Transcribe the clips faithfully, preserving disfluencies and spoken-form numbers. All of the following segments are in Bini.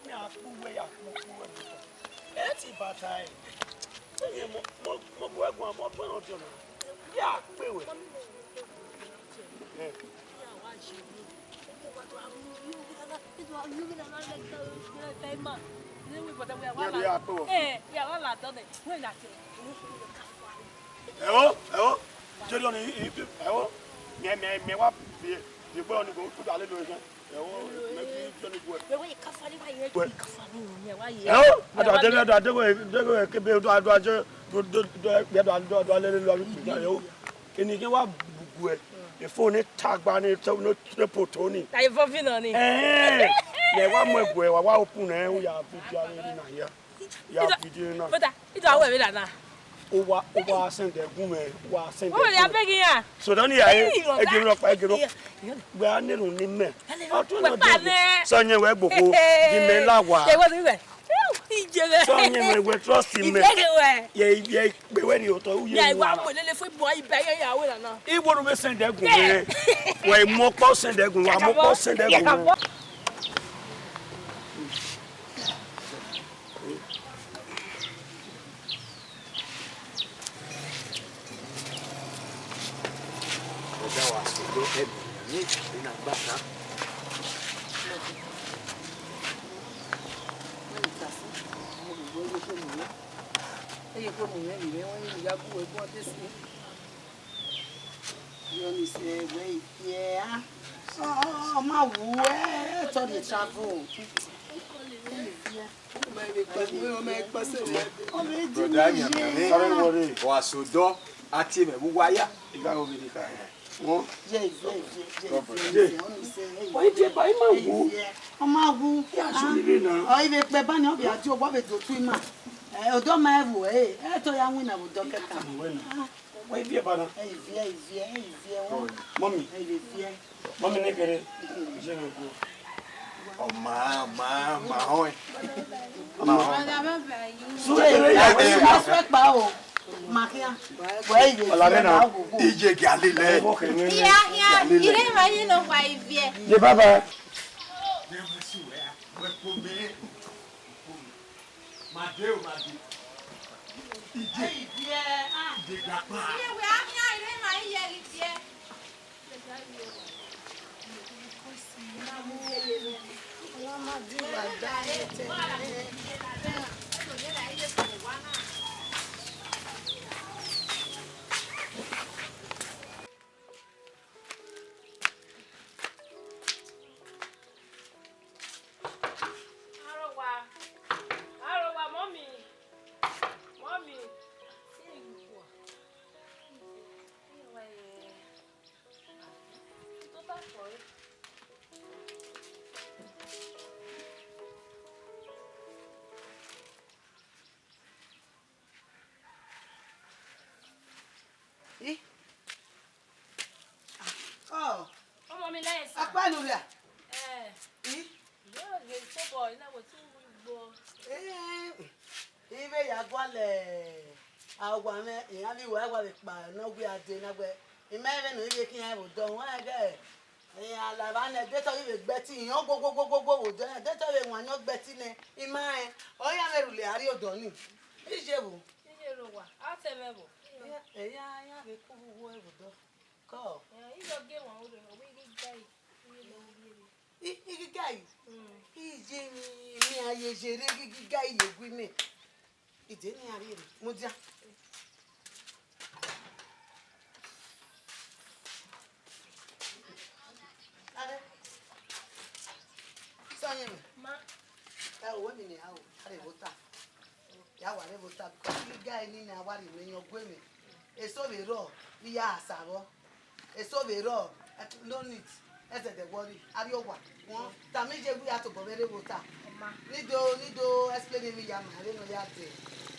Mẹ a kpe uwẹ, ya kpe ukhu uwẹ. Ẹ ti bata ẹre. Ẹ mọ, mọ, mọ bu ẹguan, mọ bu ẹran ọdiọn na. Ya kpe wẹ. Ẹ. Ya do ya kpe wẹ. Ẹo, ẹo, jẹriọ ni, ẹo, mẹ, mẹ, mẹ wa fi, fi egbe ọni go, kuda lele ẹghẹ. Ẹo, mẹ fi jọ ni guẹ. Ẹo, ada dẹgẹ, ada dẹgẹ, dẹgẹ kebe, do, do, do, do, do, do, do, lele lo, ẹo. Eni ke wa guẹ, efo ne tagba ne, ne poto ni. Ta ye fo fi nọ ni. Ẹn, mẹ wa mu ẹguẹ, wa, wa open nẹ, u ya fi dia ni na hia. Ya video na. Brother, ido awẹ vbe na. Uwa, uwa send ẹgun mẹ, uwa send ẹgun. Wọ́n wẹ̀ ní abẹ́gi yẹn. So dọ́ni ya ye, ẹ gẹ̀rọ pa, ẹ gẹ̀rọ. Wẹ a nẹrun ni mẹ. Ọtún náà dé. Sọ yẹn wẹ gbogbo, di mẹ la wa. Ẹ wọ́n ti wẹ̀. Ìjẹ̀lẹ̀. Sọ yẹn wẹ, wẹ trust mẹ. Ìjẹ̀lẹ̀ wẹ̀. Yẹ, yẹ, gbe wẹ ni otọ, u ye. Ya, ìwà mọ̀ lele fún ìbọn ibẹ̀ yẹn ya wẹ̀ na. Iwo ru mẹ send ẹgun mẹ. Wẹ mọ kpọ send ẹgun, wa mọ kpọ send ẹgun mẹ. Ọga wa sẹ otọ ẹmwẹ ne a gba kan. Eye kpe mu mwẹ vbe mwẹ, wẹ ya gu ẹguọn de si. Yọ ni sẹ wẹ ifiẹ a. Ọ, ọ, ọ ma wu ẹ, tọ de travel. Ifiẹ. Ọ ma vbe kpa, ọ ma kpa sẹ wẹ. Ọ vbe di Brother, mi ye. Sorry, worry. Wa sẹ otọ, a tie mẹ vbe uwa ya. Igha gho vbe de ka. Wọ́n. Ye, ye, ye, ye, ye, ye, ọ ni sẹ, ye. Wọ́n ti ba ima wo. Ye, ọ ma wu. Ya sọ ni vbe na. Ọ, ivbe kpẹ ba ni, ọ vbe a di owa vbe do tu ima. Ẹ, odọ ma ẹvbo, ẹ, ẹ to ya winna vbe odọ kẹta. Wẹ na. Ah. Wẹ ivie ba na. Ẹ, ivie, ivie, ẹ, ivie, wọ́n. Mummy. Ẹ, ivie, ivie. Mummy ne kere. Je ne go. Ọ ma, ọ ma, ọ ma họn. Ọ ma họn. Brother, bye bye. So, ẹ, ẹ, ẹ, ẹ, ẹ, ẹ, ẹ, ẹ, ẹ, ẹ, ẹ, ẹ, ije gi alele. Hia, hia, ire ma ye nọ wa ivie. Ye baba. Ma de o, ma de. Ije. Ije ga pa. Iye wẹ a khian ire ma iye ivie. Arowa, arowa, mummy, mummy. Ih. Ọ. Ọmọ mi lẹ́yìn sá. Apá nu rẹ̀. Ẹ. Ih. Yóò lè tó bọ̀ iná wò tún gbọ́. Ẹ. Ivbe ya gualọ awa mwẹ, iran vbe iwa wa vbe kpa ne ọ wia dee na wẹ, ima ẹmwẹ ne ivbe khian vbe odọ, wẹ ghe, iran la evba nẹ, de te ọ ghi vbe gbe ẹtin, iran ogwogbogbogbogbo vbe odọ, de te ọ vbe wan ne ọ gbe ẹtin nẹ, ima rẹn, ọ iran vbe rhulẹ a rrie odọ ni. Iye vbo? Iye ro wa, a tẹ mwẹ vbo? Iran, iran, iran vbe ku vbe uwu ẹre vbe odọ. Kọ. Ẹ, iye ọ gie wan ore, ọ wẹ I ghi ga ẹre, I ghi ga ẹre. Mm. Iye emwi, emwi a ye ye rre, I ghi ga ẹre ye gu imẹ. Ide ne iran rhie mudia. Are. Sọ yẹn mẹ. Ma. Ẹ o, wẹ mi ne a o, a rre vbe ota. Ya wa rre vbe ota, because I gha ẹre nene a wa rhie mwẹ yan gue mwẹ. Eso vbe rrọọ, I ya sa vbọ. Eso vbe rrọọ, no need, ẹ zẹdẹ worry, a rrie owa. Wọn, tama iye wẹ ya tobọ vbe rre vbe ota. Ni do, ni do explain emwi ya ma, vbene ọ ya dẹ.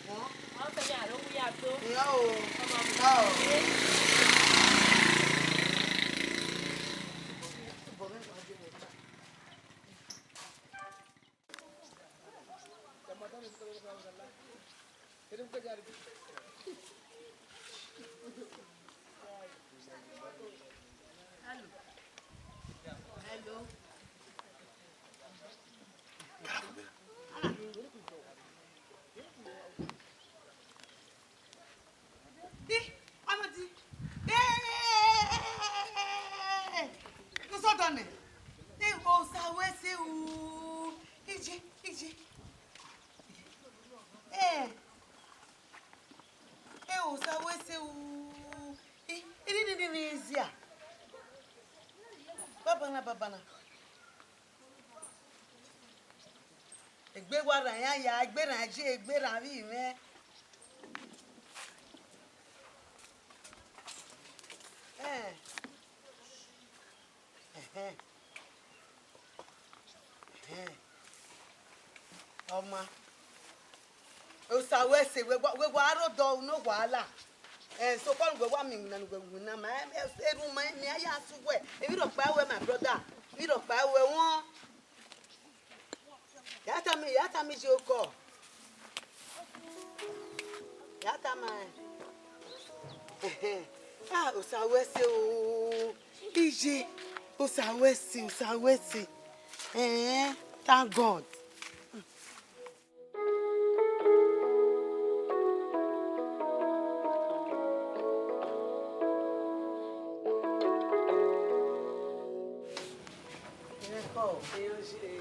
Wọn. Ọ sẹ ya ro wu ya do. Iran o. Ọmọ mi. Ọ. Tobọ vbe wa rrie vbe ota. Hello. Hello. Ọdọ nẹ, e Osa wẹ sẹ o, ije, ije. Eh, e Osa wẹ sẹ o, i, i ni ni ni zia. Babana, babana. Egbe wa rran iran ya, egbe rran je, egbe rran vbe mwẹ. Eh. Ẹhẹn. Ẹhẹn. Ọ ma. Osa wẹ sẹ, wẹ wa, wẹ wa rre odọ ne owa la. Eh, sokpan wẹ wa miẹn iwinna ne uwẹ winna ma, eh, eh, erhunmwu ma, mẹ a ya sẹ uwẹ. Emwi rhọkpa ruẹ, my brother. Emwi rhọkpa ruẹ wọn. Ya tama, ya tama iye okọ. Ya tama. Ẹhẹn. Ah, Osa wẹ sẹ o. Iye, Osa wẹ sẹ, Osa wẹ sẹ. Eh, thank God. Ẹkọ,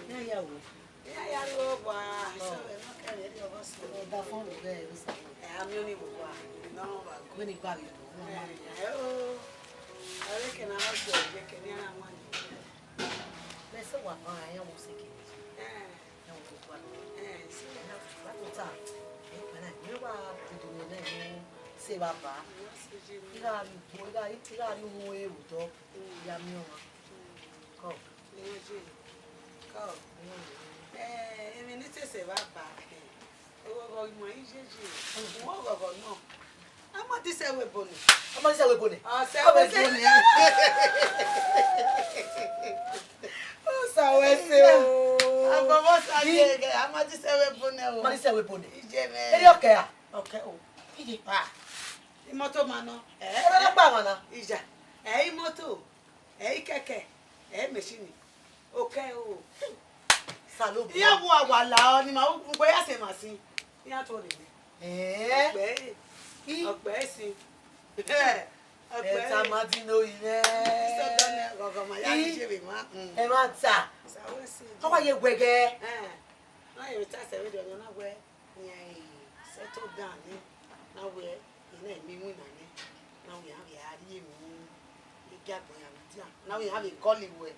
ne a ya wo. Iran ya rrie owa, sẹ vbe ne ọ kẹre rrie ọghe Osa. Ọ da fọn vbe ẹre Osa. Ẹ, a miẹn ọnii vbe owa, ne ọ rhọnmwa. Wẹ ne I gua vbe unu, ọ ma. Ẹ, ẹ o. Ọre kẹ ne a sẹ, kẹ ne iran na wan yi. Vbe sẹ wa ban, iran wo sẹ kẹ. Ẹ. Iran wo gua. Ẹ, sẹ. Iran wa tota. Ẹ, kpẹna, ne wa dudu ne ne sẹ vba ba. Iran sẹ je. Iran rhie ugbo, iran, iran rhie uhunmwu ẹre vbe odọ. Mm. Ya miẹn ọmwa. Mm. Kọ. Iran je. Kọ. Iran je. Ẹ, emwi ne I te sẹ vba ba. Oghọghọ ima ijejẹ, uwẹ oghọghọ nọ. A ma dise ẹvbo ebo nẹ. A ma dise ẹvbo ebo nẹ. Ọ sẹ ẹvbo ebo nẹ. Osa wẹ sẹ o. Abọbọ sa ye gẹ, a ma dise ẹvbo ebo nẹ o. A ma dise ẹvbo ebo nẹ. Ije mwẹ. Erriọ kẹ ra? Ọ kẹ o. Ije pa. Imoto ma nọ. Ẹ, ẹ, ẹ, gba wan na. Ija. Ẹ, imoto. Ẹ, ikẹkẹ. Ẹ, machine. Okẹ o. Osanobua. Iran vbe uwa wa la ọ, ne ima ru, ugbẹn ya sẹ emwa sin. Iran tuẹ rre. Ẹẹn. Ọkpẹ, I. Ọkpẹ sin. Ọkpẹ. Ẹ ta ma di ne oyi mwẹ. Isọdọ nẹ, ghọghọ ma ya I. Ni je vbe ma. Mm. Ẹ ma ta. Osa wẹ sẹ. Ọ wa ye wẹghẹ. Ẹ. Na ye ta sẹ vbe dọ na wẹ. Iran settle down ni, na wẹ, I na miẹn iwinna nẹ, na wẹ iran vbe a rhie emwi, I gie agbọn ya vbe dia, na wẹ iran vbe call wẹ.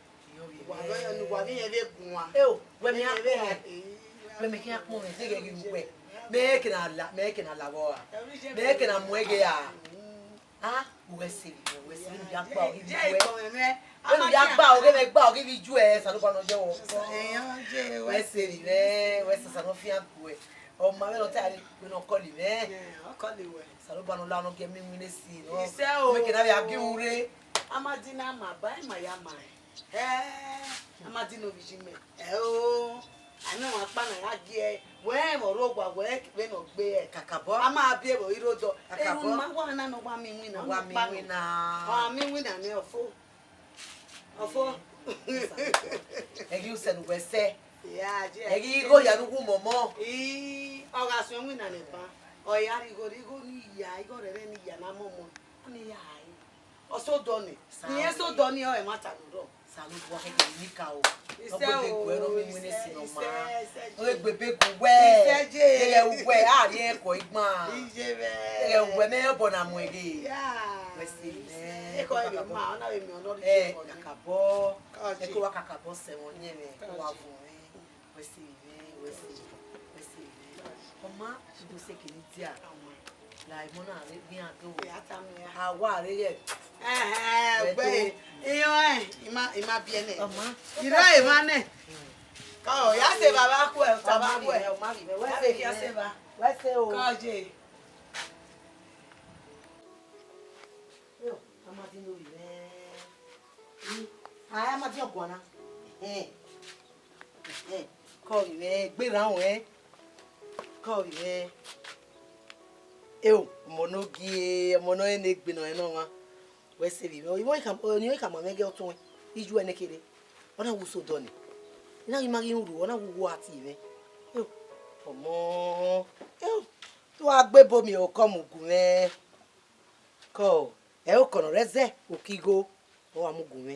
Wa vbe, wa vbe iran vbe guan. Eo, wẹ mẹ iran vbe, wẹ mẹ khian kpọnmwẹ, deghẹ ghi wẹ. Mẹ ke na la, mẹ ke na la vbe ọra. Mẹ ke na mu ẹghẹ ra. Ah, wẹ sẹ vbe, wẹ sẹ vbe, ya gba oghi vbe wẹ. Vbene u ya gba oghi, vbe gba oghi vbe ijuẹ, Osanobua ne ọ ye wẹ. Wẹ sẹ vbe, wẹ sẹ Osa ne ọ fian guẹ. Ọ ma vbene ọ ta re, vbene ọ call mwẹ. Ẹ, ọ call wẹ. Osanobua ne ọ la ne ọ gie mẹ iwinna esi nọ. Isẹ o. Mẹ ke na vbe a gie ure. Amadi na ma ba, ima ya ma. Ẹ, Amadi ne ovbi iye mẹ. Ẹ o. A nọ wan kpa na ya gie, wẹ rẹn vbe ọ rre owa, wẹ vbene ọ gbe ẹre. Kakabọ. A ma biẹ vbe ọ i rre odọ. Kakabọ. Erhunmwu ma wa na ne ọ wa miẹn iwinna, ọ wa miẹn iwinna. Ọ miẹn iwinna nẹ, ọ fo. Ọ fo. Ẹ ghi usẹ ne uwẹ sẹ. Ya, je. Ẹ ghi igho ya ne u wu mọmọ. I, ọ gha suẹn iwinna nẹ ba. Ọ ya rhie igho, igho ni ya, igho rẹrẹ ni ya ne a mọmọ. A miẹn ya hare. Ọ sẹ odọ nẹ. Sa ne irẹn sẹ odọ nẹ, ọ ẹmwata ne ọ rrọọ. Osanobua khẹke ne I ka o. Isẹ o, ọ gbe ebe gu ẹre, ọ miẹn iwinna esi ne ọ ma. Isẹ, isẹ, ọ gbe ebe gu wẹ. Isẹ je. Deghẹ uwẹ, a rhie ẹko igban. Ije mwẹ. Deghẹ uwẹ, mẹ obọ na mu ẹghe. Ya. Wẹ sẹ vbe. Isẹ. Ekọ vbe ma, ọ na vbe miẹn ọnọrighe. Ẹ, ẹbọ nẹ. Kakabọ. Kọje. Ẹko wa kakabọ sẹ ẹmwẹ ọyẹnmwẹ, kọje, wa vuọn mwẹ. Wẹ sẹ vbe, wẹ sẹ vbe, wẹ sẹ vbe. Ọ ma, I do sẹ kene dia. Ọ ma. La emọ na rre, gbe iran do. Ẹ, a ta mu ya. A wa rre ghẹ. Ẹhẹn, wẹ gbe do. Iran, ẹ, ima, ima biẹ nẹ. Ọ ma. Ira emwa nẹ. Ka ọ ya sẹ baba khuẹ, baba khuẹ. Ọ ma rre, wẹ sẹ vbe. Wẹ sẹ o. Kọje. Yo, Amadi ne ovbi mwẹ. A, Amadi ọguan na. Ẹhẹn. Ẹhẹn. Kọ ovbi mwẹ, gberra ruẹn. Kọ ovbi mwẹ. Eo, ọmọ ne ogie, ọmọ ne ọ rẹn egbe ne ọ rẹn ne ọmwa. Wẹ sẹ vbe mwẹ. Ọni ọ i khama mwẹ ghe ọtuẹn. Ijuẹ nẹ kere. Ọ na wu sẹ odọ nẹ. I na ghi ma ghi rhurhu, ọ na wu uwu a tie mwẹ. Eo, ọmọ. Eo, te u wa gbe ebo miẹn okọ mu gu mwẹ. Kọ, ẹ okọ ne ọ rre ẹzẹ, okigho, ọ wa mu gu mwẹ.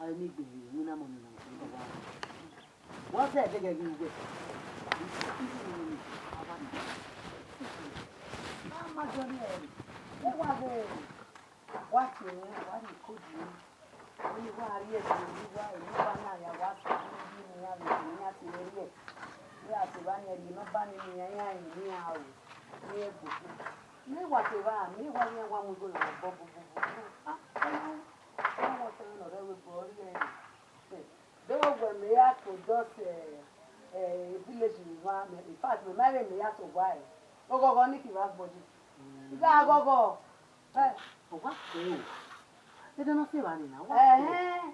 Ẹ, ne I gbe emwi na mọ ne I na sẹ baba. Wa sẹ ẹdẹghẹ ghi wẹ. Ama jọ ni ẹ, ẹ wa ghe, wa tie mwẹ, wa rhie code mwẹ. Ọni wa rhie ẹse, ọni wa, ọni wa na ya wa sẹ, ọni wa na vbe, ọni wa tie mwẹ rhie. Wẹ a sẹ evba ni, rhie nọmba ni, ne iran, iran ru, ne iran gboko. Ne wa sẹ evba, ne wa, iran wa mu igho na bọ, bọ, bọ, bọ. Ah, ọni, ọni wa sẹ ne ọ rre ẹvbo ẹre. Deghẹ wẹ mẹ ya to just, eh, eh, village ni wa, mẹ, in fact, mẹ ma rẹn mẹ ya to wa, eh. Ọghọghọ ni kevbe agbọn yi. Ighẹ aghọghọ. Eh. Ọ wa kẹ o. Ẹdẹ ne ọ sẹ evba ni na, ọ wa kẹ. Ẹhẹn.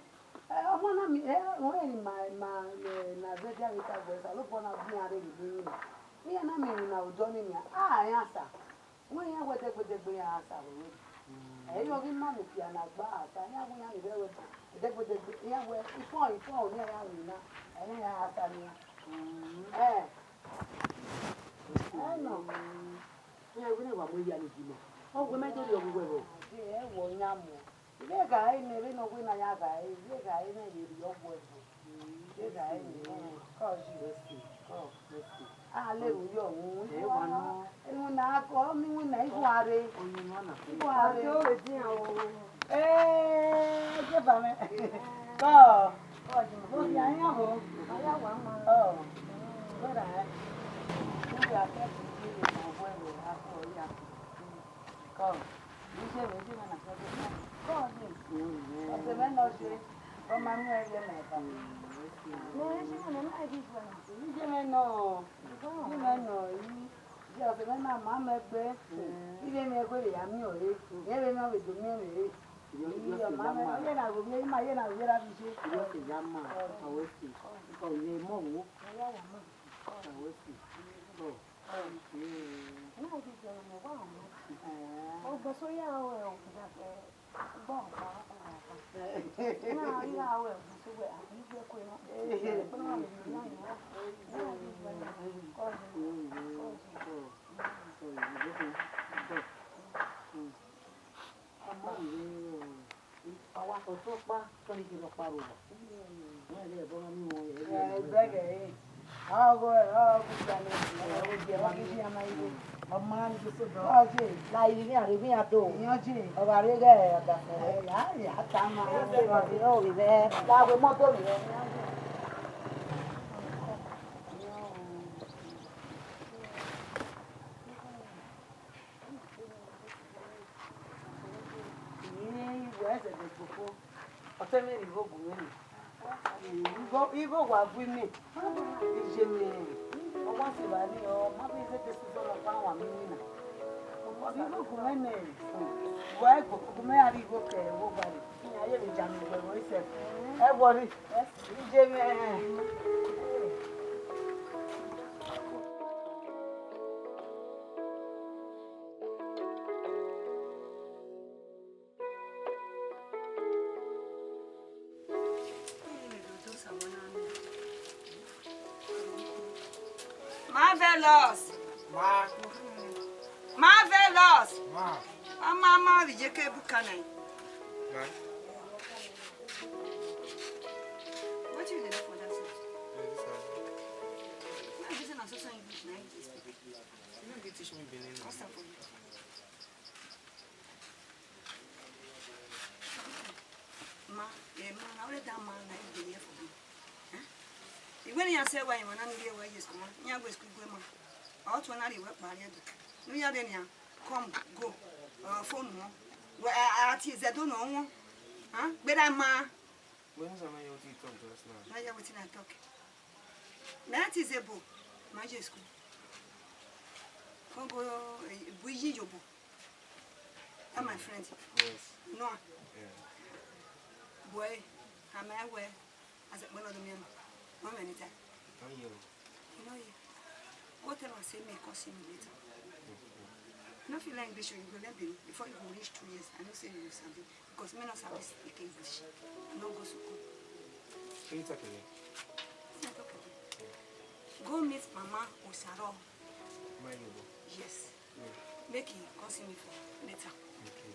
Eh, ọmọ na mi, eh, ọmọ rẹ ni ma, ma, eh, na zẹ dia vbe ta gbẹ, Osanobua na bu iran rre vbe eni na. Iran na miẹn emwi na odọ ni nian, a, iran sa. Wẹ iran wẹ dẹgbẹdẹgbẹ iran sa wẹ. Mm. Ẹ i re ọ ghi ma mu fia na gba a sa, iran wẹ iran ni rre wẹ dẹgbẹdẹgbẹ, iran wẹ ifọn ifọn ne iran ya ru na, ẹ i re iran sa nian. Mm. Eh. Ẹ nọ. Iran wẹ ne wa mu eya ni di mẹ. Ọ wẹ mẹ do rhie ọghe uwẹ vbọ? Ẹ wẹ ọ yan mu. Vbe gha ẹre nẹ, vbene ọ wẹ ne a ya gha ẹre, vbe gha ẹre nẹ vbe rhie ọghe uwẹ vbọ. Vbe gha ẹre nẹ, kọ yi. Mercy. Kọ. Mercy. A lele uyo ọmwa. Ẹ wa nọ. Iwinna kọ, ọmọ iwinna, igho a rre. Ọyẹn nọ na. Igho a rre. Ọjọ rẹ dian o. Ee, je ba mwẹ. Kọ. Kọ yi. Mo fi ayan ho. Aya wa ma. Ọ. Brother, eh. Ọ ya kẹ vbe iye vbe ma wẹ vbe a kọ ya. Kọ, iye vbe iye na kẹ vbe. Kọ ni. Ọsẹ mwẹ nọ je, ọ ma miẹn ẹghẹ na ba. Mẹ iye mwẹ nọ, ma ghi juẹ na. Iye mwẹ nọ, iye mwẹ nọ, i, iye ọsẹ mwẹ na ma mẹ gbe. Iye mwẹ gbe vbe ya miẹn ọre. Iye mwẹ nọ vbe do miẹn mwẹ re. Iye ọma mwẹ, iye na gho miẹn, ima iye na gho miẹn ra vbe iye. Iye ọsẹ ya ma, ọ wẹ si. Ọ ye mọ wo. Ọ ya wa ma. Ọ wẹ si. Ọ. Ọgbeso ya ru ẹre, ọgbeso wẹ, a bi iye ẹko na. Ọtẹn ọkpa, tọni kherhe ọkpa rre owa. Wẹ ẹre ẹbọ na miẹn wọn yẹ. Ẹgbẹgẹ re. Ọghe, ọghe ugbẹn, ọghe ugbẹn, ọghe iye ama iye. Ọ ma ni so so dọ. Ọje, la ivbi iran rre, ivbi iran do. Iyan je. Ọ gha rre ghẹ ọdafẹn. Ẹ, ya, ya, tama. Ẹ, ọ ghi vẹ, la wẹ mọto ni vẹ. Iye, wẹ zẹdẹ gboko. Ọtẹn mwẹ rhie igho gu mwẹ nẹ. Igho, igho wa gu imẹ. Iye mwẹ, ọ wa sẹ evba nii, ọ ma vbe zẹdẹ sẹ izọnọ ọkpa wa miẹn iwinna. Igho gu mwẹ nẹ. Wẹ gu, gu mwẹ gha rhie igho ke ẹvbo gba rre. Iran ye vbe ja mwẹ wẹ vbe sẹ. Ẹ wọrri. Iye mwẹ. Marvelous. Ma. Marvelous. Ma. Ama, ama, vbe iyeke ebuka na. Ma. Wetin you dey do for that side? This side. No, this na so so English na English. You no fit teach me Benin. What's up for you? Ma, eh, ma, na only that man na him dey here for me. Eh? When iran sẹ wẹ iran na ni rhie wẹ ye school, iran gbe school gbe ma. Ọ tuẹ na rhie wẹ kpa rhie do. Nu ya de nian, come, go. Uh, phone wọn. Wẹ, a, a, tie zẹ do nọ wọn. Huh? Gbe da ma. When somebody want to talk just now. Na hear wetin I talk. Mẹ a tie zẹ bo, ma ye school. Come go, eh, bu iyi ye obo. That my friend. Yes. Noah. Yeah. Boy, am I well? As a, one of the men. One minute. Don't you? You know you. Go tell her, say, me, come see me later. You no feel like English, you go learn Benin. Before you go reach two years, I know say you will sabi. Because me no sabi speak English. I no go school. Can you talk again? Wetin I talk again? Go meet Mama Osaro. My neighbor. Yes. Yeah. Make he come see me for later. Okay.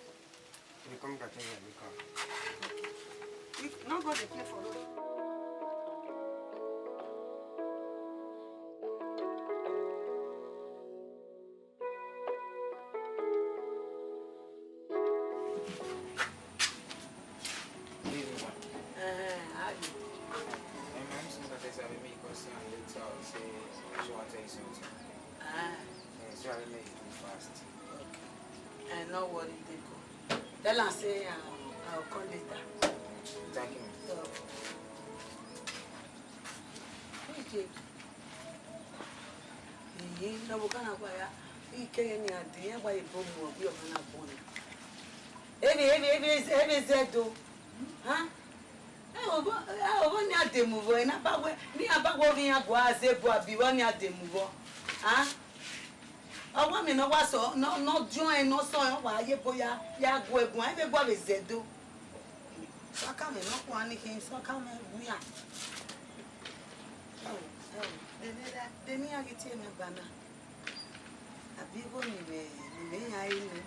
You come get me, you come. Okay. We no go dey play for road. Good evening, ma. Eh, how are you? Eh, ma, I'm so that I have a meeting later. Say, she want to tell you something. Ah. Eh, so I make it fast. Okay. Eh, no worry, take go. Tell her say, um, I'll call later. Thank you, ma. So, okay. Iye, ne ọvbokhan na gua ya, ikẹghẹ ne iran dee, iran gba ye ebo mu ọghe ọmwa na bun ẹn. Emwi, emwi, emwi, emwi zẹ do. Ha? Ẹ, ọvbo, ẹ, ọvbo ne iran dee mu vbọ, ne a ba wẹ, ne iran ba wẹ ọghe iran gua zẹ ebo abi vbọ ne iran dee mu vbọ. Ha? Ọ wa miẹn ne ọ wa sọ, ne ọ, ne ọ diọn ẹn, ne ọ sọ ẹn, ọ wa ye ebo ya, ya gu ẹguae, ẹ vbe gua vbe zẹ do. Sọkamwẹ nọkhua ni khin, sọkamwẹ wian. Ẹo, ẹo, de ne iran ghi tie mwẹ ba na, abi igho ni mwẹ, ni mwẹ yan ẹre nẹ.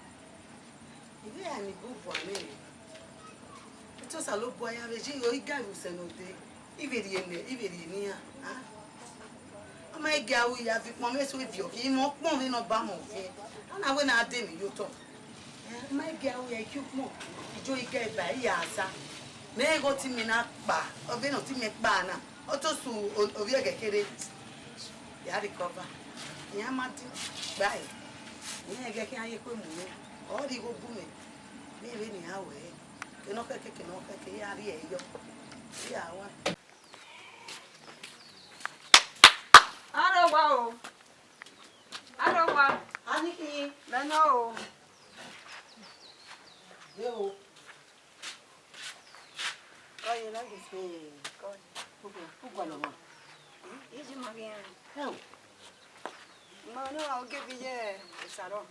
I vbe ra ni bubua nẹ. Te Osanobua ya vbe yi igho igari usẹ ne ode, I vbe rhie nẹ, I vbe rhie ne iran. A? Ọ ma i gia ru ya viọ ukpọn mwẹ eso viọ khin, imẹ ọkpọn vbe ne ọ ba mẹ ọviẹn. A na wẹ ne a dẹ emwi ye otọ. Ẹ, ọ ma i gia ru ya ikun ukpọn, ijo i ga eba, I ya sa. Mẹ igho te imẹ na kpa, ọ vbe ne ọ te imẹ kpa na. Ọ to su o-, ovbi ẹghẹ kherhe. Ya recover. Iran ma di gba ẹe, iran ghẹ khian ye ekhue mu mwẹ, ọ rhie igho bu mwẹ, vbe vbene iran ruẹ ẹre, ke ne ọ khẹke, ke ne ọ khẹke, iran rhie ẹre yọ, iran wa. Arowa o, arowa. Anikhin. Mẹ nọ o. Ye o. Kọ ye na gbe. Ee, kọ ye. Ugu, ugu alọ ma. Iji ma ghi ẹn. Ẹ o. Ma nọ oge bi ye Osaro.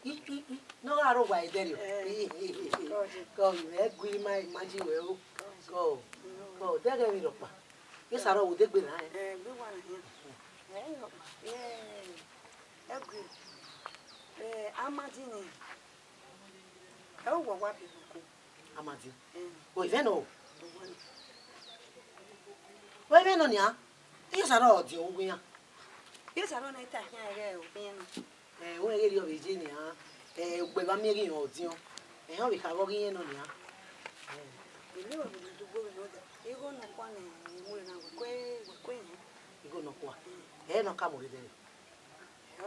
I, i, i, ne ọ gha rre owa ẹdẹrriọ. Eh. Kọ, ẹ gui ma, ma ji wẹ o. Kọ, kọ, deghẹ vbe rhọkpa. Ye Osaro wo degbe na, eh. Eh, gbe wa na hian. Eh, rhọkpa. Eh, ẹ gui. Eh, a ma di ni. Ẹ, uwẹ wa bi uko. Amadi. Mm. O, ivẹ nọ o. Uwẹ nọ. O, ivẹ nọ nian. Iye Osaro ọ diọn uwu iran. Iye Osaro na i ta khian ẹghẹ o, iran nọ. Ẹ, wẹ ghe erriọ vbe ye nian. Ẹ, ugbẹ vbe miẹn ghi rẹn ọ diọn. Ẹ, ọ vbe kha vbe ọ ghi rẹn nọ nian. Ẹ. Ilo vbe ne u dugbo vbe nọ da. Igho nọkhua ne I mu rre na, wẹ kue, wẹ kue yẹn. Igho nọkhua. Mm. Ẹ, nọ ka mu rre dẹ.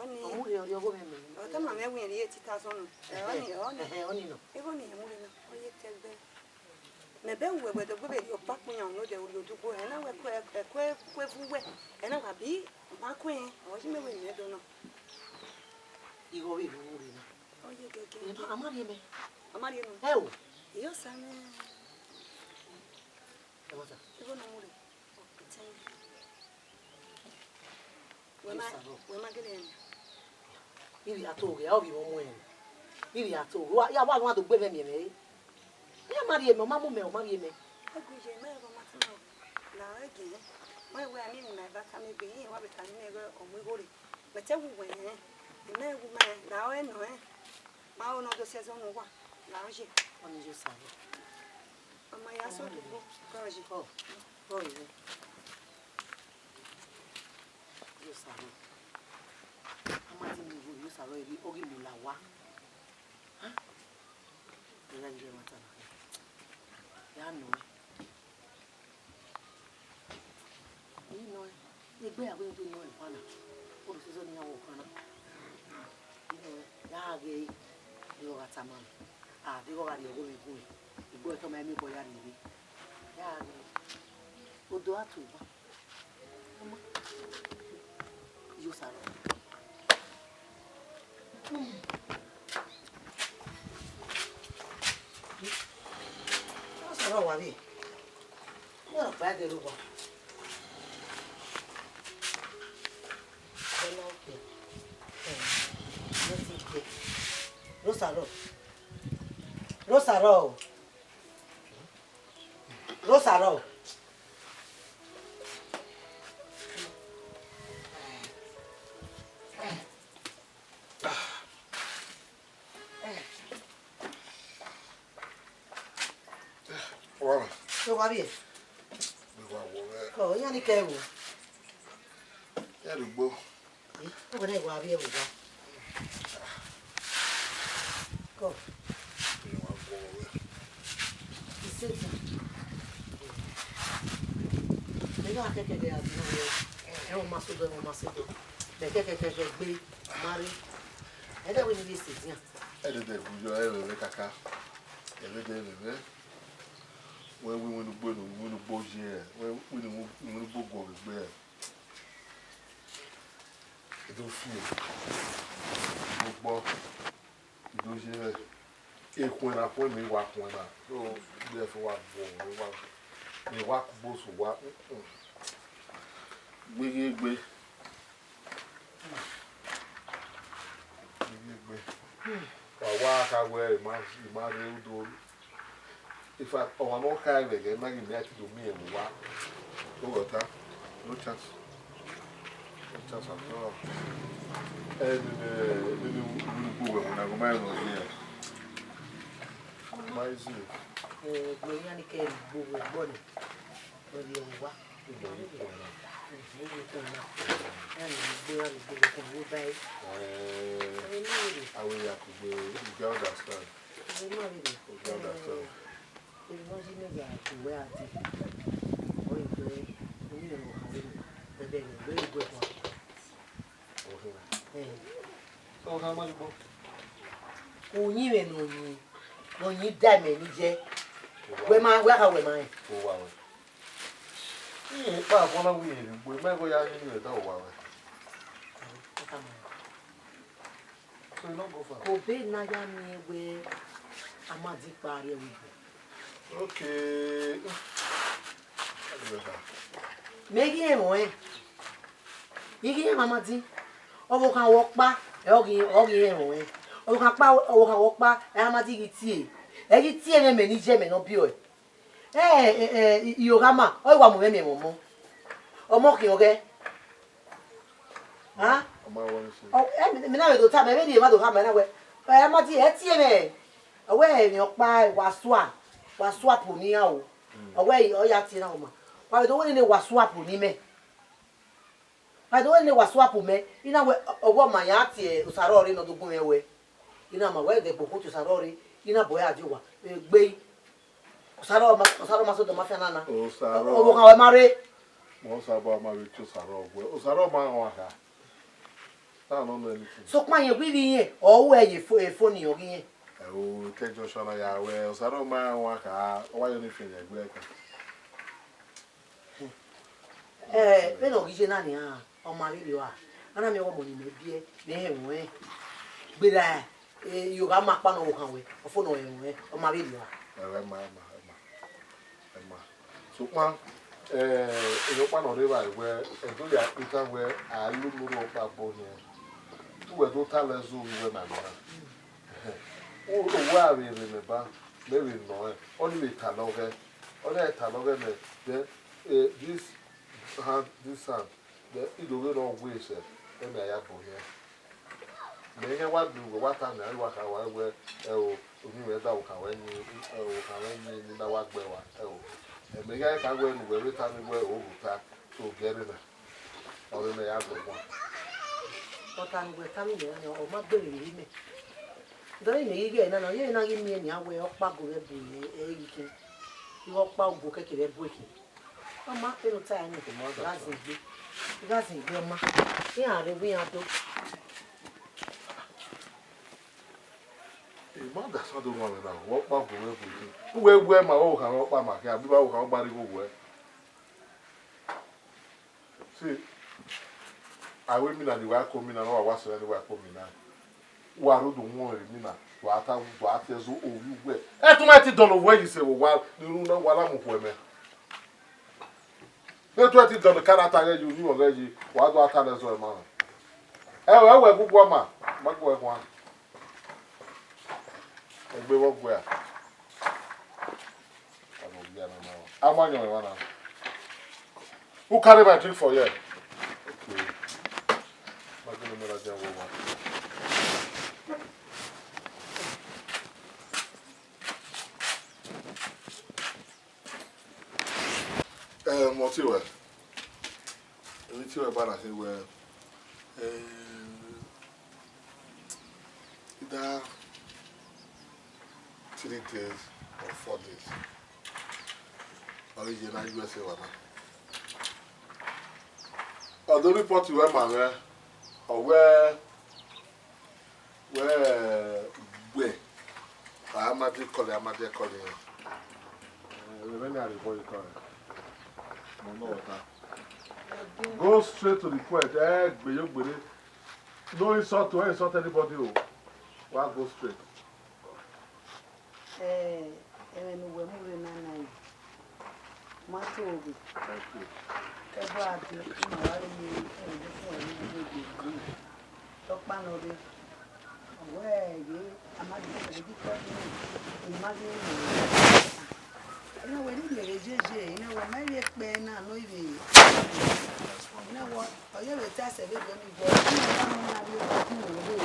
Ọni. Ọ mu rre, ọ rrie ọghe mwẹ mẹ. Ọ tama mwẹ wẹẹ rhie eighty thousand nọ. Ẹ, ọni, ọni. Ẹhẹn, ọni nọ. Igho ne I mu rre na, ọ ye tẹgbẹ. Mẹ bẹghe uwẹ, wẹ do gbe vberriọ ọkpa kpẹn yan nodẹ, u rhie odugbo, ẹ na wẹ kue, ẹ kue, kue vu wẹ, ẹ na wa bi ma kue, ọ yi mẹ wẹ mẹ do nọ. Igho vbe ne u mu rre na. Ọ ye gẹgẹ. Ẹ, a ma rhie mẹ. A ma rhie nọ. Ẹ o. Iyọ sa mwẹ. Ẹ ma sa. Igho ne u mu rre. Ọ tẹn. Wẹ ma, wẹ ma gele rẹn. Ivbi a to ghe, a ovbi mwẹ mu ẹn. Ivbi a to ghe, wa, ya wa, wa do gbe mwẹ miẹn mwẹ re. Iran ma rhie mẹ, ọ ma mu mẹ, ọ ma rhie mẹ. Ẹgu ye mẹ ẹghẹ ọ ma tama la ẹre gie. Ma wẹ a miẹn emwi ne a i ba tama egbe, iran wa vbe tama imẹ ẹghẹ ọ mu igho rre. Mẹ te wu wẹ rẹn, imẹ wu ma la ọre nọ rẹn. Ma ho ne ọ do sẹ ẹzọ ne uwa, la ọ ye. Ọni ye Osaro. Ọ ma ya sẹ odugbo, kọ ye. Ọ, ọ ye. Ye Osaro. A ma di mu igho ye Osaro, ọ ghi mu la owa. Ha? Ẹ ya ye ẹmwata na. Ya nọ ẹn. I nọ ẹn. Egbe a wẹ do nọ ẹn kua na. O do sẹ ẹzọ ne iran wẹ kua na. I nọ ẹn. Ya ghe ẹre. Deghẹ ọ gha tama mwẹ. A, deghẹ ọ gha rhie ọghe mwẹ gu mwẹ. Egbe ọtọ ma miẹn obọ ya rhie vbe. Ya ghe ẹre. Odo a tu eba. Ye Osaro. Osaro wa vbe. Wẹ ọkpa ẹdẹ rre owa. Ẹ na okpia. Ẹ, ne ọ ti gbe. Rosaro. Rosaro. Rosaro. Wa ma. Ẹ wa vbiẹ. Ẹ wa wọ mwẹ. Ọ, iran ni kẹ vbo? Iran rugbo. Ẹ, ọ wẹ ne wa vbiẹ vbe owa. Kọ. Ẹ wa wọ mwẹ. Isẹtin. Ẹ gha kẹkẹ gẹ a di na wẹ. Ẹ, ọ ma sẹ odọ, ẹ, ọ ma sẹ odọ. Mẹ kẹkẹ kẹkẹ gbe, ma rre. Ẹ dẹ wẹ ne I vbe sẹ edian. Ẹdẹdẹ vbe yọ ẹvwẹ kaka. Ẹdẹdẹ vbe mwẹ. Wẹ wẹ iwinna ugbo ne, iwinna ugbo ye, wẹ wẹ iwinna ugbo guọghọ egbe. I do fi e. Mo gbọ. I do ye mwẹ. Ekhue na khuẹ mẹ, I wa khuẹ na. So, gbe ẹfe wa guọghọ, I wa, I wa kugbo so wa. Gbegbe egbe. Wa wa kha wẹ I ma, I ma rre udo. In fact, ọmwa ne ọ kha ẹvbo ẹghẹ ma ghi mẹ a te do miẹn vbe owa. Oghọta, no chance. No chance at all. Ẹ, nene, nene, nene ugbo wẹ wẹ na, ma rẹn nọ ye. Ma easy. Ẹ, ẹgbẹ iran ni kẹ ugbo wẹ ẹgbọ nẹ. Wẹ rhie owa. Ugbo ye khuẹ na. Ugbo ye khuẹ na. Iran ni ugbo, iran ni ugbo wẹ khuẹ vbe ba ẹre. Ẹ, ẹ, ne ọ rre. Avbe ya kugbe, you can understand. Ẹ, ne ọ rre. You can understand. Ẹ, emwi ne ọ ye mẹ ya gu wẹ a dee. Ọ ye wẹ, emwi ne ọ kha vbe nọ, ẹdẹ ne ọ vbe gu ẹre khua. Ọ kha ma ugbo. Uyinmwẹ ne ọ yin, ne ọ yin da mẹ ni ye. Wẹ ma, wẹ kha wẹ ma rẹn. Owa wẹ. Iye kpa afọ na wi eri ugbo, mẹ gho ya yin ni da owa wẹ. So you no go far. Kobe na ya miẹn wẹ Amadi kpa rrie ẹvbo igbo. Okay. Mẹ ghi rẹn ruẹn. I ghi rẹn Amadi. Ọvbokhan wẹ ọkpa, ẹ, ọ ghi, ọ ghi rẹn ruẹn. Ọvbokhan kpa, ọvbokhan wẹ ọkpa, ẹ, Amadi ghi tie. Ẹ ghi tie mwẹ, mẹ ni ye mẹ ne ọ biẹ ọe. Ẹ, ẹ, ẹ, I, I, Iyoghama, ọ i wa mu mwẹ miẹn mwẹ ọmọ. Ọmọ khian ọghẹ. Ha? Ọ ma wẹ ọnii sẹ. Ọ, ẹ, mẹ, mẹ na vbe do ta, mẹ vbe rhie emwa do khama na wẹ, ẹ, Amadi, ẹ tie mwẹ. Ọ wẹ emwi ọkpa, wa sua, wa sua po ne iran o. Ọ wẹ ọ ya tie na ọma. Wa vbe do wẹ nene wa sua po ne imẹ. Wa do wẹ nene wa sua po mẹ, I na wẹ, ọ wẹ ọ ma ya tie Osaro rre ne ọ do gu mwẹ wẹ. I na ma wẹ ẹdẹ gbe okhuo tie Osaro rre, I na bọ ya die owa, egbe. Osaro ma, Osaro ma sẹ odọ ma fian na na. Osaro. Ọvbokhan wẹ ma rre. Mẹ Osaro ma vbe tie Osaro wẹ. Osaro ma rẹn ọmwa kha. That no know anything. Sokpan yẹn wẹ ivbi yẹn, ọ ru ẹ ye fo, e fo ni ọ ghi yẹn. Ẹ o, ke junction na ya wẹ, Osaro ma rẹn ọmwa kha, ọ wa yọ ni fian yẹn egbe ẹkan. Ẹ, vbene ọ ghi ye na nian, ọ ma vberriọ a. A na miẹn ọmọ ni mẹ biẹ, mẹ hẹ ruẹn. Gberra, e, Iyoghama kpa ne ọvbokhan wẹ, ọ fo ne ọ hẹ ruẹn, ọ ma vberriọ a. Ẹ, ẹ ma, ẹ ma, ẹ ma, ẹ ma. Sokpan, ẹ, emwi ọkpa ne ọ rre evbare wẹ, ẹdẹ ya kpe itan wẹ, a lu unu rhọkpa bọ hiẹn. Uwẹ do ta lẹ zẹ ovbi uwẹ na nian. Owa vbe rre mẹ ba, mẹ vbe nọ rẹn, ọnii vbe talọ ọghẹ, ọnii talọ ọghẹ mẹ, then, eh, this hand, this hand, then I do vbene ọ wẹ sẹ, ẹmwẹ a ya bọ hiẹn. Mẹ ighẹ wa gbe uwẹ, wa ta nẹ, a wa kha wa wẹ, ẹ o, uyinmwẹ da okhan wẹ yin, ẹ o, okhan wẹ yin ne I na wa gbe wa, ẹ o. Mẹ ighẹ ka wẹ ne uwẹ vbe ta nẹ wẹ o rhota, so gẹrẹ na. Ọre mẹ ya gbọgbọn. Ọta ne uwẹ tama mẹ na, ọ ma gberra vbe imẹ. Dọmwẹ imẹ ghi ghe ẹre na, ọ yevbe na ghi miẹn nian wẹ ọkpa go vbe bu ẹre ghi khin. Ighe ọkpa ugo kẹkẹ vbe bu ẹre khin. Ọ ma kpe ne u ta ẹre nẹ, I gha zin egbe. I gha zin egbe ọ ma. Iran rre vbe iran do. I ma dasam do wan mwẹ na, wẹ ọkpa ugo vbe bu ẹre khin. Uwẹ wẹ ma, ọ kha ọkpa ma khin, abi ma ọ kha ọkpa rre igho wẹ. See, a wẹ imina ne wa ko imina, ne wa wa sẹ ne wa ko imina. Wa rre do wọn imina, wa ta, wa ta ẹzọ ovbi uwẹ. Ẹ tu ma ti dọlọ wẹ yi sẹ vbe owa, ne unu na wa la mu khuẹ mẹ. Ne tu ẹ ti dọlọ ka na ta ghẹ yi, unu ghẹ yi, wa do ta ẹzọ ẹmwa. Ẹ wẹ, ẹ wẹ gugu ọma, ma gu ẹ khuan. Egbe vbe ọ gua. Amo gia na ma. Ama nyọ wa na. Who carry my drink for here? Okay. Ma gele mo la dia wo wa. Eh, mo ti wẹ. Emwi te wẹ ba na khin wẹ, eh, either three days or four days. Ọ ghi ye na U S A wa na. Ọ do report wẹ ma mwẹ, ọ wẹ, wẹ, wẹ, a ma de call, a ma de call yẹn. Eh, vbene a rhie obọ ye call. Mo nọ ọta. Go straight to the point. Eh, gbe yo gbere. No insult to insult anybody o. Wa go straight. Eh, ẹmwẹ ne uwẹ mu rre na na, ma to ghe. Thank you. Ẹbọ a de, ma wa rre ni ẹmwẹ ne fun ẹmwẹ ne gbe gbe. Tọkpa nọ rre. Ọ wẹ ghe, a ma ghi fẹ ghi kọ ni, I ma ghi mu. Ena wẹ ni miẹn vbe yeye, ena wẹ ma vbe kpẹ na nọ ivbe. Ena wẹ, ọ ye vbe ta sẹ vbe gbe mi vbọ, ena wẹ mu na vbe kọ ni vbe,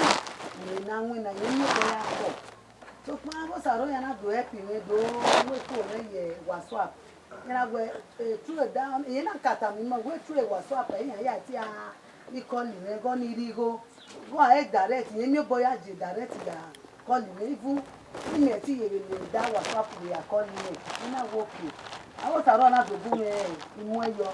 ne na winna, ye miẹn obọ ya kọ. Sokpan avbe Osaro ya na do help mwẹ do mu eko mwẹ ye WhatsApp. Ena wẹ, eh, through da, iye na ka tama ima wẹ through WhatsApp, iran ya tie a call mwẹ, gọ ni rhie igho. Go a direct, ye miẹn obọ ya je direct ya call mwẹ, even imẹ te ye vbe le da WhatsApp vbe ya call mwẹ, I na wẹ okay. Avbe Osaro na do bu mwẹ imuẹn yọ.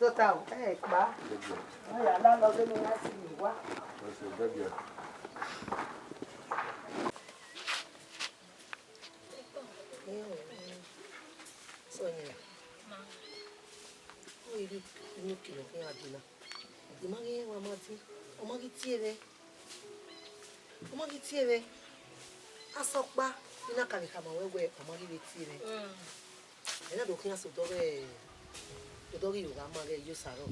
Tota o, ẹ kpa. Ọ ya la lọ vbene a si ye owa. Sonia, ọ i re inu kilo khian dee na. I ma ghi rẹn wa ma din, ọ ma ghi tie mwẹ. Ọ ma ghi tie mwẹ. Asọkpa, I na ka vbe khama ruẹ wẹẹ ọ ma ghi vbe tie mwẹ. Ẹ na do khian sẹ odọ ghe, odọ ghe Iyọghama ghe Iyosarọ.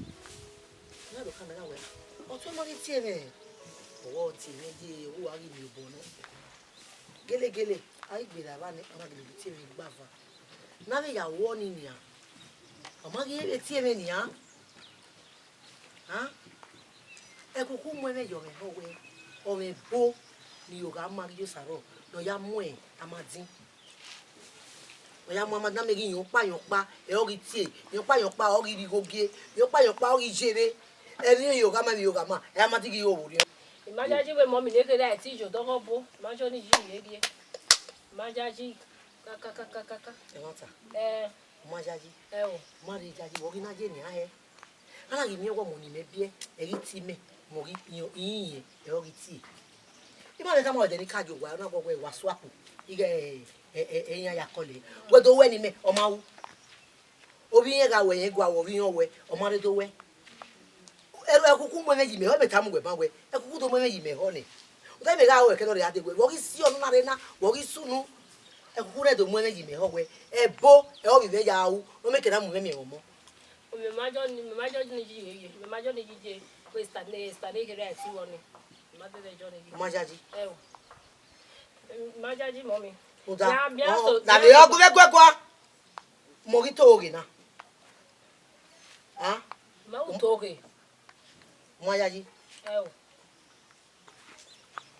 Ẹ na do khama na wẹẹ, ọtẹn ma ghi tie mwẹ. Ọwọ tie mwẹ ye, ọ wa ghi miẹn obọ nọ. Gelegele, a ghi gberra evba nẹ, ọ na gele vbe tie mwẹ igbava. Ne a vbe ya ru ọnii nian, ọ ma ghi vbe tie mwẹ nian. A, ẹkuku mu ẹmwẹ ye ọmwa ehọ wẹẹ, ọmwa ebo ne Iyọghama ghe Iyosarọ ne ọ ya mu Amadin. Ọ ya mu Amadin, a mẹ ghi yan ọkpa yan ọkpa, ẹ ọ ghi tie, yan ọkpa yan ọkpa, ọ ghi rhie igho gie, yan ọkpa yan ọkpa, ọ ghi ye vbe. Ẹmwẹ Iyọghama, ẹmwẹ Iyọghama, ẹ Amadin ghi ho vbe orhiọn. I ma yayi wẹẹ mummy ne kherhe a i te ye odọ ghe ọbo, I ma yayi ọnii yi rhie rhie. I ma yayi. Kakakakaka. Ẹmwata. Ẹ. U ma yayi. Ẹ o. U ma rre yayi, vbe ọ ghi na ye nian hẹ? A na ghi miẹn wẹẹ ọmọ ne imẹ biẹ, ẹ ghi tie mẹ, mẹ ọ ghi yan, I yan, ẹ ọ ghi tie. I ma vbe khama ẹdẹ ne I ka ye owa, ọ na wẹẹ wa swap, ighẹ ẹ, ẹ, ẹ, iran ya kọlẹ. Wẹ do wẹ ne imẹ, ọ ma ru. Ovbi irẹn gha wẹ irẹn gua wẹ ovbi irẹn wẹ, ọ ma rre do wẹ. Ẹ, ẹkuku mu ẹmwẹ ye imẹ ehọ, mẹ tama uwẹ ma wẹ, ẹkuku do mu ẹmwẹ ye imẹ ehọ nẹ. U ta mẹ gha ru ẹkẹ ne ọ rre a dee wẹ, vbe ọ ghi si ọnọna rre na, vbe ọ ghi sunu. Ẹkuku rẹ do mu ẹmwẹ ye imẹ ehọ wẹ, ẹbo, ẹ ọ vbe imẹ ya ru, ne ọ mẹ kẹ na mu mwẹ miẹn mwẹ ọmọ. Mẹ ma jọ ni, mẹ ma jọ ni yi ye, mẹ ma jọ ni yi ye, wẹ Esther ne, Esther ne kherhe a i te wẹ ọnii. Mẹ ma dẹdẹ jọ ni yi. U ma yayi. Ẹ o. Mẹ ma yayi mummy. Uda. Ya, bia ọ, so, na bia vbe so. Ọ gu vbe guẹgua. Mẹ ọ ghi to ghe na. A? Ma u to ghe. U ma yayi. Ẹ o.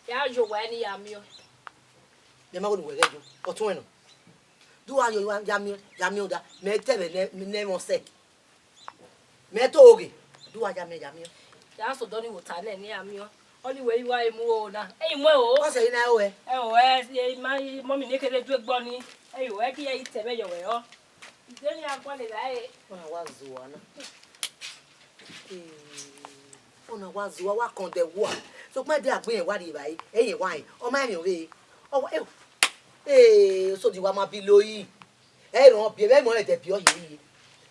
Ya yo wa ni ya miẹn. Mẹ ma ghe ne uwẹ ghẹ yo. Ọtẹn nọ. Do uwa yo ya miẹn, ya miẹn uda. Mẹ te ẹmwẹ ne, ne ẹmwẹ ọsẹ. Mẹ to ghe. Do uwa ya miẹn, ya miẹn. Ya sẹ odọ ni vbe ota nẹ ne a miẹn. Ọni wẹ i wa mu o na. Ẹ i mu o. Ọ sẹ i na ẹ o ẹ. Ẹ o ẹ, ẹ i ma, mummy ne kede du egbe ọni. Ẹ i o ẹ ki ya i te ẹmwẹ yọ wẹ ọ. Ide ni a gualọ evbare. Ọna wa zẹ uwa na. Ee, ọna wa zẹ uwa, wa kọn dẹ wua. Sokpan ẹdẹ agbe rẹn wa rri evbare, ẹ i rẹn wa rẹn, ọ ma rẹn ovbe. Ọ wa, eo. Ee, osodi wa ma bi lo yi. Ẹ i rẹn ọ biẹ, ẹ i mọ rẹn dẹ biẹ ọ hiehie.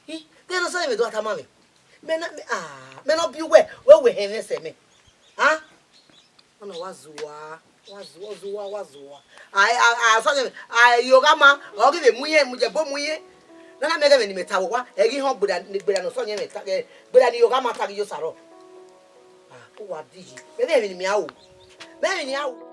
I, te ne ọ sẹ mẹ do a tama mwẹ. Mẹ na, mẹ, ah, mẹ ne ọ biẹ uwẹ, wẹ wẹ hẹ mwẹ sẹ mẹ. Ah? Ọna wa zẹ uwa, wa zẹ uwa, zẹ uwa, wa zẹ uwa. A, a, a, sọ yẹn, a, Iyọghama, ọ ghi vbe mu irẹn, mu jẹ bo mu irẹn. Nana mẹ ghẹ vbe ne imẹ ta vbe owa, ẹ ghi họn gberra, gberra ne ọ sọ yẹn mwẹ ta, ẹ, gberra ne Iyọghama ta ghi yo sa rrọọ. Ah, uwa di yi. Mẹ vbe emwi ne imẹ a ru. Mẹ emwi ne a ru.